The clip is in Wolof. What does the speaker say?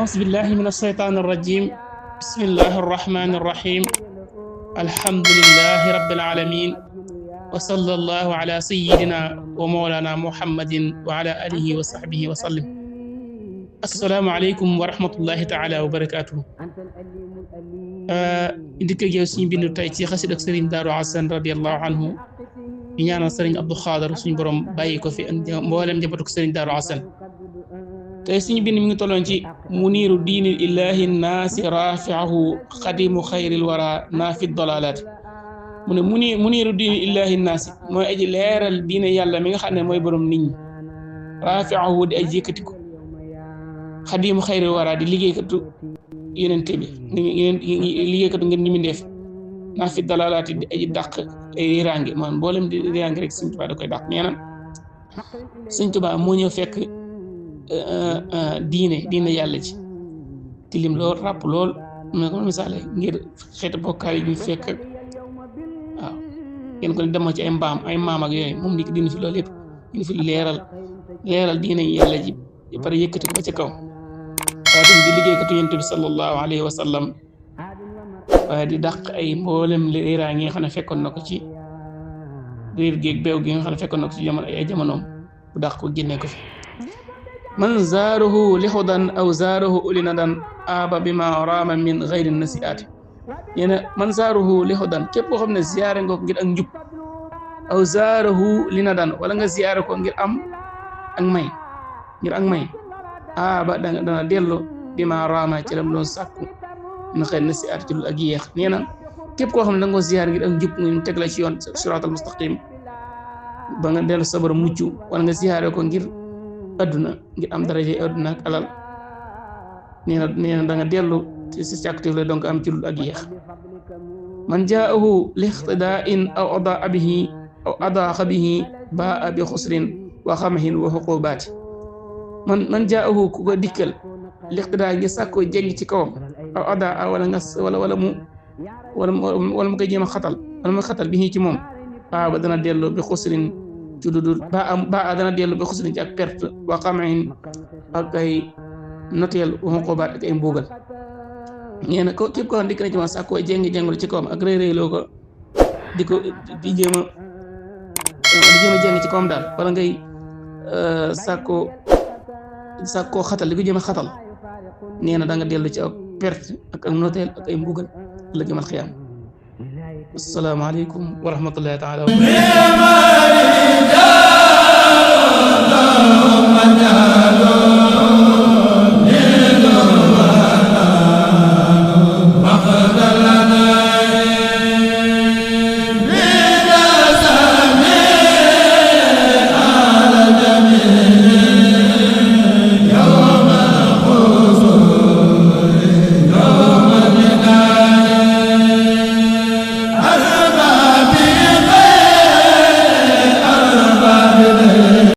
أعوذ بالله من الشيطان الرجيم بسم الله الرحمن الرحيم الحمد لله رب العالمين وصلى الله على سيدنا ومولانا محمد وعلى آله وصحبه وسلم السلام عليكم ورحمة الله تعالى وبركاته indike yow suñu bindu tay ci xassid ak Serigne Darou Assane radiyallahu anhu di ñaanal Serigne Abdou Khader suñu borom bàyyi ko fi ak mboolem njabootu Serigne Darou Assane tay suñu bind mi ngi tolloon ci muniru diinil illahi naasi rafi'ahu xadimu xayril wara naafid dalalat mu ne muniru diinil illahi naasi mooy aji leeral diine yàlla mi nga xam ne mooy borom nit ñi rafi'ahu di aji yëkkati ko xadimu xayril wara di liggéeykatu yonente bi liggéeykatu ngeen ni mi def naafid dalalat di aji dàq ay rirange man mboolem di rirange rek Sëñ Tuubaa da koy dàq nee na Sëñ Tuubaa moo ñëw fekk diine yàlla ci tilim lool ràpp lool mais comme misaale ngir xeetu bokkaal yi ñu fekk waaw kenn ko ne demoo ci ay maam ak yooyu moom dikk dina fi loolu yëpp dina fi leeral diine yàlla ji ba pare yëkkati ko ba ca kaw waaye tamit di liggéeykatu Yonent bi sallallahu alayhi wa sallam waaye di dàq ay mboolem réeraa ngi nga xam ne fekkoon na ko ci réer géeg beew gi nga xam ne fekkoon na ko ci ay jamonoom bu dàq ko génnee ko fi man zaaruhu lixudan aw zaaruhu ulinadan aba bima raama min gayri nasiati nee na man zaaruhu lixudan képp koo xam ne ziyaare nga ko ngir ak njub aw zaaruhu linadan wala nga ziyaare ko ngir am ak may aba dana dellu bima raama ci lam doon sàkku min gayri nasiati ci lu ak yéex nee na képp koo xam ne da nga ko ziyaare ngir ak njub nga teg la ci yoon siraatal mustaqim ba nga dellu sabar mucc wala nga ziyaare ko ngir adduna ngir am daraja adduna ak alal nee na da nga dellu ci si càkkutéef la donc am ci lu ak yéex man jaahu lixtidain aw adaa bihi aw adaaxa bihi baa bi xusrin wa xamahin wa xuqubaati man jaahu ku ko dikkal lixtidaa ngi sàkkoo jeng ci kawam aw adaa wala mu koy jéem a xatal bihi ci moom baa ba dana dellu bi xusrin ci dudul ba dana dellu ba xusuliñ ci ak perte wa xamahin ak ay noteel wa xuqubaat ak ay mbuugal nee na ko képp ko xam dikk na ci moom sax koo jénglu ci kawam ak réeréyloo ko di jéem a jéng ci kawam daal wala ngay sàkkoo xatal di ko jéem a xatal nee na da nga dellu ci ak perte ak noteel ak ay mbuugal la jëmal xiyaam. Assalaamu aleykum wa rahmatullahi taala wa barakatuh.